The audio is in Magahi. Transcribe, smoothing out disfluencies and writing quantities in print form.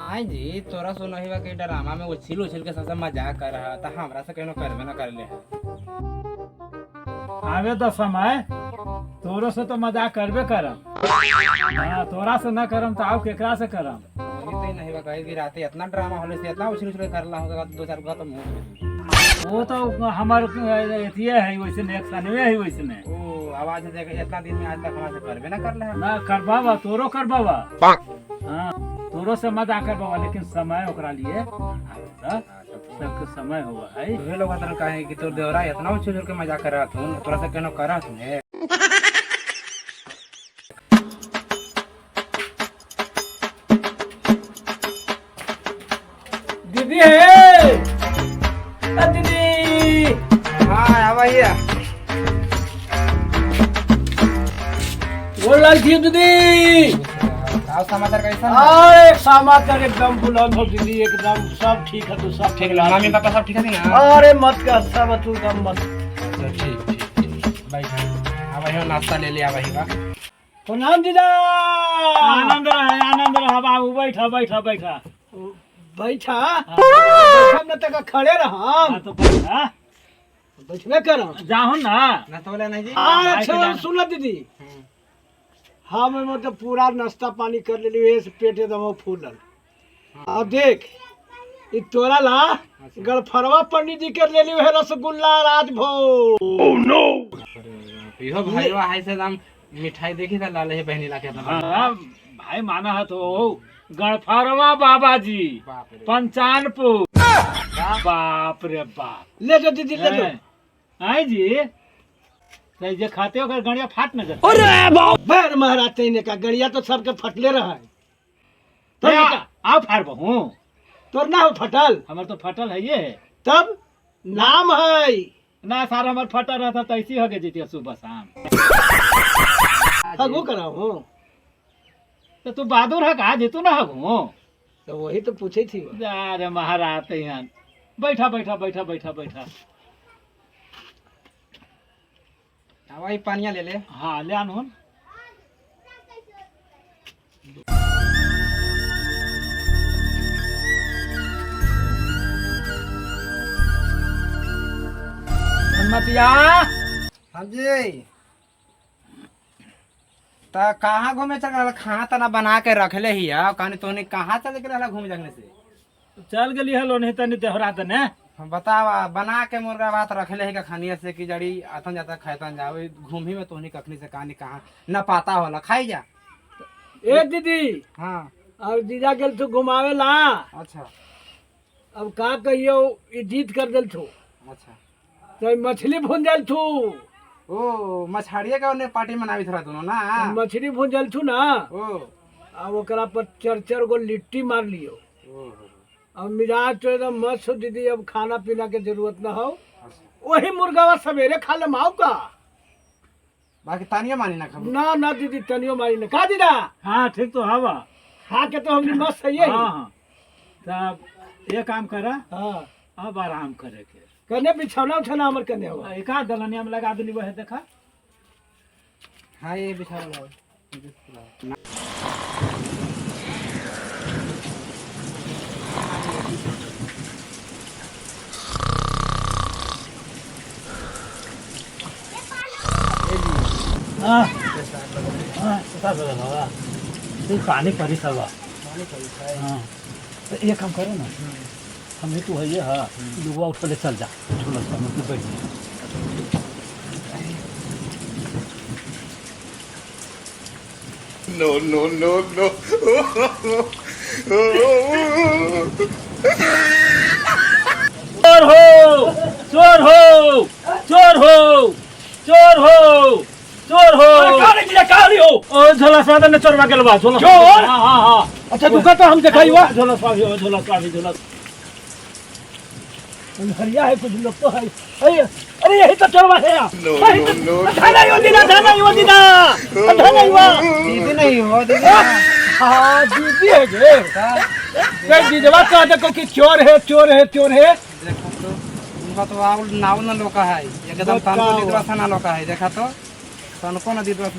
आई जी तोरा सुनही बा के ड्रामा में उछिल उछिल के सबसे मजाक कर रहा था, हमरा से कहनो करबे ना करले है। आवे तो समय, तोरो से तो मजाक करबे करम। हाँ, तोरा से ना करम तो आउ केकरा से करम। वही तो नहीं बा कहे कि राते इतना ड्रामा होले से इतना उछिल उछिल के करला होगा, दो चार गो तो मुंह में। वो तो हमार एथिए है वैसे, एक्शनवे है वैसे। ओ आवाज से देख इतना दिन में आज तक हमरा से करबे ना करले है। ना करबावा, तोरो करबावा। हाँ, तोरो से मजाक करबावा, लेकिन समय ओकरा लिए आवे सबके समय हुआ है। तुहे लोग अतन कहे कि तोर देवरा इतना उछिल उछिल के मजाक कर रहा थून, तोरा से कहनो करा थून है। दीदी है, अ दीदी। हां आवाइया। गोर लाग थी दीदी। आओ समाचार कैसा? अरे समाचार एकदम बुलंद हो दीदी, एकदम सब ठीक है। तो सब ठीक है, मम्मी पापा सब ठीक है ना? अरे मत कर, सब तू कम मत। अच्छा ठीक ठीक ठीक, बैठ आवाइया, नाश्ता ले ले आवाइया। प्रणाम दीदा। आनंद रहे, आनंद रह बाबू, बैठा बैठा बैठा बैठा बैठा न तक खड़े रहम। हाँ तो बैठा, बैठबे करम। जाहु ना। नाश्ता वाला नहीं जी? अरे अच्छा सुन दीदी, हम मतलब पूरा नाश्ता पानी कर लेली, से पेट एकदम फूलल। अब देख इ तोरा ला गड़फड़वा पंडित जी कर लेली है रसगुल्ला राजभोग। इहो भाईवा हाय से दाम मिठाई देखी था लाल है बहनी लाके था। हाँ, भाई माना है तो गणफरवा बाबा जी पंचानपुर। बाप रे बाप। ले जो दीदी ले जो। आई जी तो जे खाते हो गड़िया फाट न जाए। अरे बाप महाराज तेने का गड़िया तो सबके फटले रहा है। तो आप फाड़ बहू तोर ना हो फटल? हमार तो फटल है ये। तब नाम है ना सारा हमार फटल रहता तो ऐसी हो गई जीती सुबह शाम। हगू कराऊं तो तू बहादुर है कहा जीतू ना हगू? तो वही तो पूछे थी। अरे महाराज यहाँ बैठा बैठा बैठा बैठा बैठा। वही पानिया ले ले। हाँ ले आन। मतिया। हाँ जी ता कहाँ घूमे चल रहा? खाना तना बना के रखले ही है, कहानी तोने कहाँ चल के रहला घूमे जगने से? चल गली हलो नहीं तनी देहरा तने। हम बतावा बना के मुर्गा भात रखले ही का खानिया से कि जड़ी आतन जाता खातन जाओ घूमी में तोहनी कखनी से कहानी कहाँ न पाता होला खाई जा। ए दीदी। हाँ और जीजा गेल तू घुमावे ला। अच्छा अब का कहियो ई जीत कर दिल थू। अच्छा तो मछली भूंजल थू। ओ मछाड़िया का उन्हें पार्टी मनावी थोड़ा दोनों ना। मछली भूंजल थू ना। ओ अब ओकरा पर चार चार गो लिट्टी मार लियो। अब मिजाज तो एकदम मस्त हो दीदी, अब खाना पीना के जरूरत ना हो। वही मुर्गावा सवेरे खा ले माऊ का। बाकी तानियो मानी ना खबर? ना ना दीदी तनियो मानी ना। का दीदा? हाँ ठीक तो हवा खा के तो हमने मस्त है। हाँ हाँ तब ये काम करा। हाँ अब आराम करे के कने बिछौना उछौना हमर कने हुआ एक आध दलनिया में लगा दिली वह देखा। हाँ ये बिछौना हाँ हाँ पानी परी सब। हाँ तो ये काम करो ना, हमें तो है ये। हाँ लोग उठ ले चल जा झूला में बैठ जा। No no no no. चोर हो चोर हो चोर हो चोर हो चोर हो। हो ओ झोला स्वाद ने चोरवा गेल बा। झोला चोर? हां हां हां। अच्छा दुका तो हम देखाई हुआ। झोला स्वाद हो, झोला स्वाद झोला हरिया है कुछ लोग तो है। अरे अरे यही तो चोरवा है। नो नो नो। धाना यो दीदा, धाना यो दीदा, धाना यो दीदी नहीं हो दीदी। हां दीदी है गे। ये दीदवा कह देखो कि चोर है चोर है चोर है। देखो तो उनका तो आउल नाव न लोका है एकदम तनको दीदवा से ना लोका है। देखा तो तनको न दीदवा से।